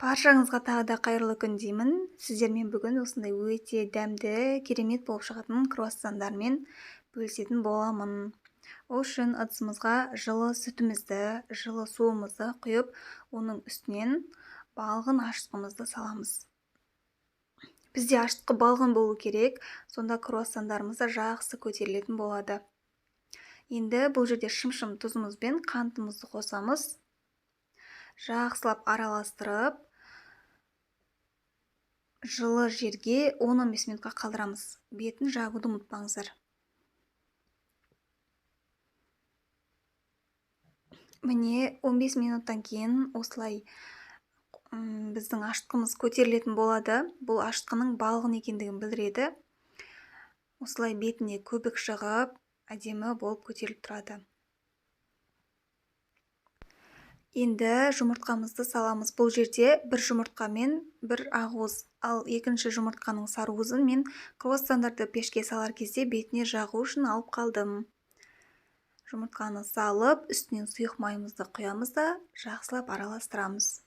Баршаңызға тағы да қайырлы күн деймін. Сіздермен бүгін осындай өте дәмді, керемет болып шығатын круассандармен бөлісетін боламын. Ол үшін ыдысымызға жылы сүтімізді, жылы суымызды құйып, оның үстінен балғын ашытқымызды саламыз. Бізде ашытқы балғын болу керек, сонда круассандарымыз да жақсы көтерілетін болады. Енді бұл жерде шымшым тұзымыз бен қантымызды қосамыз. Жақсылап араластырып, жылы жерге 10-15 минутқа қалдырамыз. Бетін жабуды ұмытпаңыздар. Міне 15 минуттан кейін осылай біздің ашытқымыз көтерілетін болады. Бұл ашытқының балғын екендігін білдіреді. Осылай бетіне көбік шығып, әдемі болып көтеріліп тұрады. Енді жұмыртқамызды саламыз. Бұл жерде бір жұмыртқа мен бір ақуыз, ал екінші жұмыртқаның сарыуызын мен круассандарды пешке салар кезде бетіне жағу үшін алып қалдым. Жұмыртқаны салып, үстінен сұйық майымызды құямыз да жақсылап араластырамыз.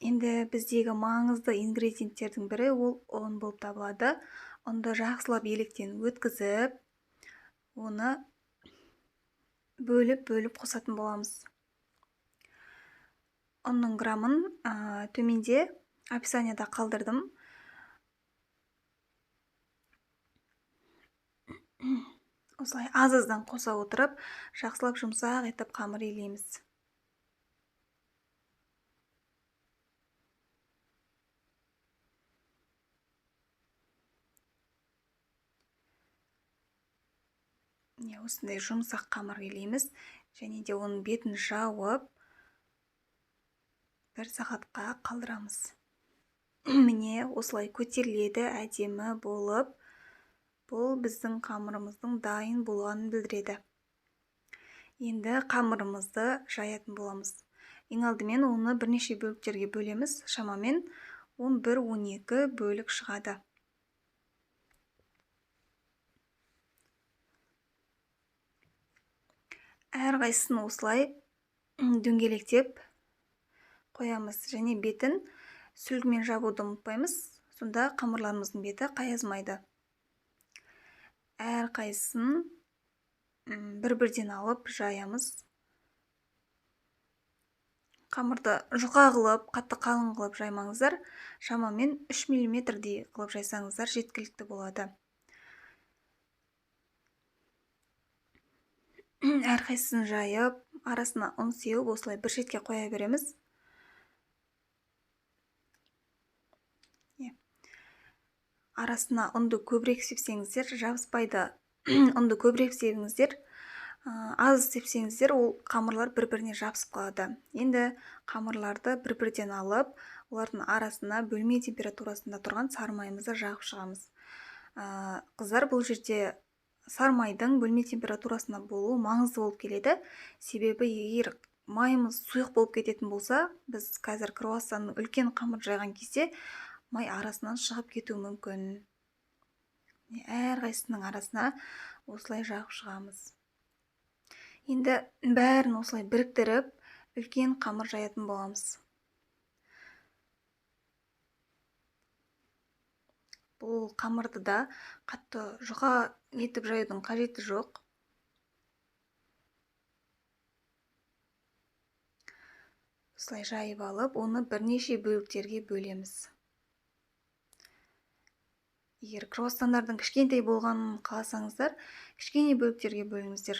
Енді біздегі маңызды ингредиенттердің бірі ол ұн болып табылады. Ұнды жақсылап електен өткізіп, оны бөліп-бөліп қосатын боламыз. Ұнның грамын төменде описанияда қалдырдым. Осылай аз-аздан қоса отырып, жақсылап жұмсақ етіп қамыр илейміз. Міне осындай жұмсақ қамыр илейміз және де оның бетін жауып бір сағатқа қалдырамыз. Міне осылай көтеріледі, әдемі болып. Бұл біздің қамырымыздың дайын болғанын білдіреді. Енді қамырымызды жаятын боламыз. Ең алдымен оны бірнеше бөліктерге бөлеміз. Шамамен 11-12 бөлік шығады. Әрқайсысын осылай дөңгелектеп қоямыз және бетін сүлгімен жабуды ұмытпаймыз. Сонда қамырларымыздың беті қаязмайды. Әрқайсысын бір-бірден алып жаямыз. Қамырды жұқа қылып, қатты қалың қылып жаймаңыздар. Шамамен 3 миллиметрдей қылып жайсаңыздар жеткілікті болады. Әрқайсысын жайып, арасына ұн сеуіп, осылай бір шетке қоя береміз. Арасына ұнды көбірек сепсеңіздер, жабыспайды. Ұнды көбірек себіңіздер, аз сепсеңіздер, ол қамырлар бір-біріне жабысып қалады. Енді қамырларды бір-бірден алып, олардың арасына бөлме температурасында тұрған сары майымызды жағып шығамыз. Қыздар, бұл жерде сары майдың бөлме температурасында болуы маңызды болып келеді. Себебі егер майымыз сұйық болып кететін болса, біз қазір круассанның үлкен қамыр жайған кезде май арасынан шығып кетуі мүмкін. Әрқайсысының арасына осылай жағып шығамыз. Енді бәрін осылай біріктіріп, үлкен қамыр жаятын боламыз. Бұл қамырды да қатты жұқа етіп жаюдың қажеті жоқ. Осылай жайып алып, оны бірнеше бөліктерге бөлеміз. Егер круассандардың кішкентай болғанын қаласаңыздар, кішкене бөліктерге бөліңіздер,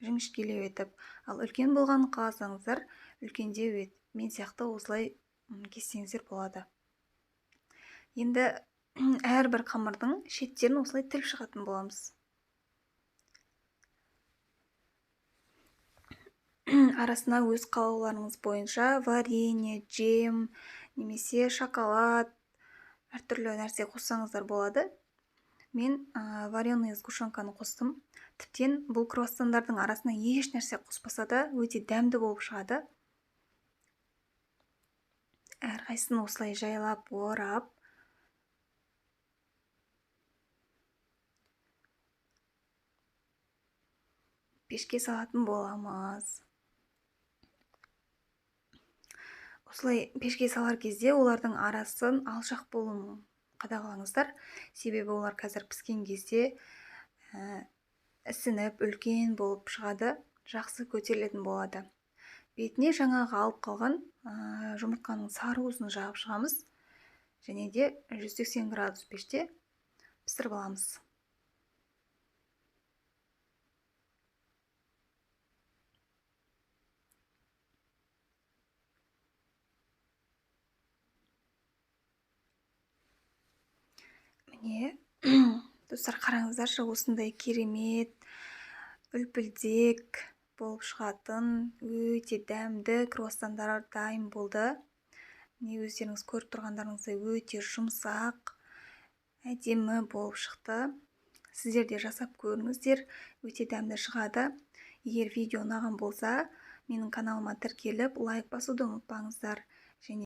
жіңішкелеу етіп. Ал үлкен болғанын қаласаңыздар, үлкендеу етіп, мен сияқты осылай кессеңіздер болады. Енді әрбір қамырдың шеттерін осылай тіліп шығатын боламыз. Арасына өз қалауларыңыз бойынша варенье, джем немесе шоколад, әртүрлі нәрсе қоссаңыздар болады. Мен вареный сгущенканы қостым. Тіптен бұл круассандардың арасына еш нәрсе қоспаса да өте дәмді болып шығады. Әрқайсысын осылай жайлап орап, пешке салатын боламыз. Осылай пешке салар кезде олардың арасын алшақ болуын қадағалаңыздар. Себебі олар қазір піскен кезде ісініп үлкен болып шығады, жақсы көтерілетін болады. Бетіне жаңағы алып қалған жұмыртқаның сары уызын жағып шығамыз. Және де 180 градус пеште пісіріп аламыз. Міне, достар, қараңыздаршы, осындай керемет үлпілдек болып шығатын өте дәмді круассандар дайын болды. Міне, өздеріңіз көріп тұрғандарыңыздай өте жұмсақ, әдемі болып шықты. Сіздер де жасап көріңіздер, өте дәмді шығады. Егер видео ұнаған болса, менің каналыма тіркеліп, лайк басуды ұмытпаңыздар. Және